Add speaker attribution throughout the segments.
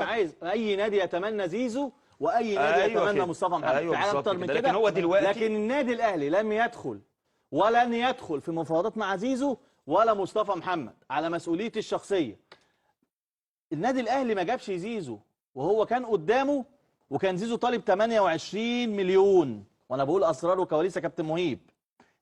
Speaker 1: مش عايز اي نادي يتمنى زيزو واي نادي يتمنى
Speaker 2: كده.
Speaker 1: مصطفى محمد.
Speaker 2: أيوة
Speaker 1: في
Speaker 2: بالظبط
Speaker 1: اكتر من
Speaker 2: كده.
Speaker 1: كده.
Speaker 2: لكن هو دلوقتي،
Speaker 1: لكن النادي الاهلي لم يدخل ولن يدخل في مفاوضات مع زيزو ولا مصطفى محمد على مسؤوليتي الشخصية. النادي الاهلي ما جابش زيزو وهو كان قدامه، وكان زيزو طالب 28 مليون، وانا بقول اسرار وكواليس يا كابتن مهيب.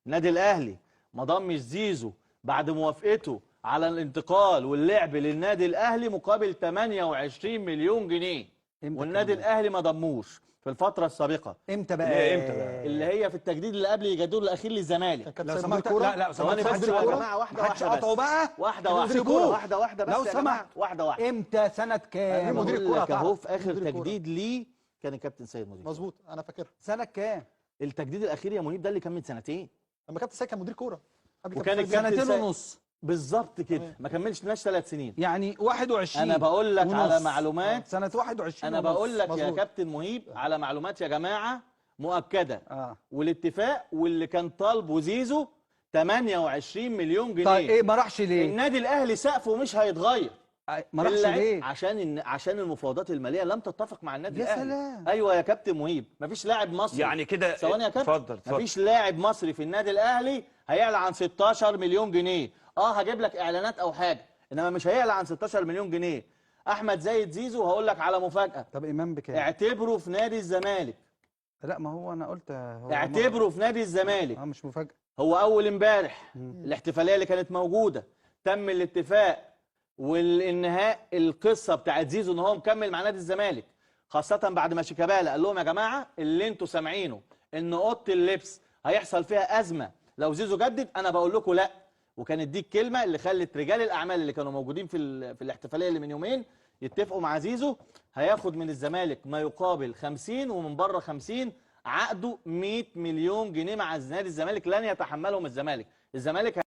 Speaker 1: النادي الاهلي ما ضمش زيزو بعد موافقته على الانتقال واللعب للنادي الاهلي مقابل 28 مليون جنيه، والنادي الاهلي ما ضموش في الفترة السابقة.
Speaker 3: امتى بقى؟
Speaker 2: امتى بقى؟
Speaker 1: اللي هي في التجديد اللي قبل يجددوا الاخير للزمالك.
Speaker 3: لو سمحت، لا لا
Speaker 1: ثواني بس يا جماعة، واحدة واحدة بس
Speaker 3: بقى،
Speaker 1: واحدة واحدة واحدة واحدة بس
Speaker 3: لو سمحت،
Speaker 1: واحدة واحدة.
Speaker 3: امتى؟ سنة كام؟
Speaker 1: مدير الكورة اهو في اخر تجديد ليه كان الكابتن سيد مدير.
Speaker 4: مظبوط، انا فاكرها.
Speaker 3: سنة كام؟
Speaker 1: التجديد الاخير يا منيب ده اللي كان من سنتين،
Speaker 4: لما كابتن سيد كان مدير كورة،
Speaker 1: وكان
Speaker 3: سنتين ونص
Speaker 1: بالظبط كده، ما كملش 3 سنين،
Speaker 3: يعني 21.
Speaker 1: انا بقول لك على معلومات
Speaker 3: سنة 21.
Speaker 1: انا بقول لك يا كابتن مهيب على معلومات يا جماعة مؤكدة. والاتفاق واللي كان طالبه زيزو 28 مليون جنيه.
Speaker 3: طيب ايه ما راحش ليه؟
Speaker 1: النادي الاهلي سقفه مش هيتغير.
Speaker 3: ما راحش ليه؟
Speaker 1: عشان المفاوضات المالية لم تتفق مع النادي الاهلي.
Speaker 3: يا سلام.
Speaker 1: ايوه يا كابتن مهيب، مفيش لاعب مصري
Speaker 2: يعني كده.
Speaker 1: ثواني يا كابتن،
Speaker 2: اتفضل.
Speaker 1: مفيش لاعب مصري في النادي الاهلي هيعلى عن 16 مليون جنيه. هجيب لك اعلانات او حاجة، انما مش هيعلى عن 16 مليون جنيه. احمد زايد زيزو هقول لك على مفاجاة.
Speaker 3: طب امام بكام؟
Speaker 1: اعتبره في نادي الزمالك.
Speaker 3: لا ما هو انا قلت هو
Speaker 1: اعتبره في نادي الزمالك.
Speaker 3: مش مفاجاة.
Speaker 1: هو اول امبارح الاحتفالية اللي كانت موجودة تم الاتفاق والانهاء القصة بتاعت زيزو ان هو مكمل مع نادي الزمالك، خاصة بعد ما شيكابالا قال لهم يا جماعة اللي انتوا سامعينه ان اوضة اللبس هيحصل فيها ازمة لو زيزو جدد، انا بقول لكم لا. وكانت دي الكلمة اللي خلت رجال الاعمال اللي كانوا موجودين في الاحتفالية اللي من يومين يتفقوا مع زيزو هياخد من الزمالك ما يقابل 50 ومن بره 50، عقده 100 مليون جنيه مع نادي الزمالك لن يتحملهم الزمالك. الزمالك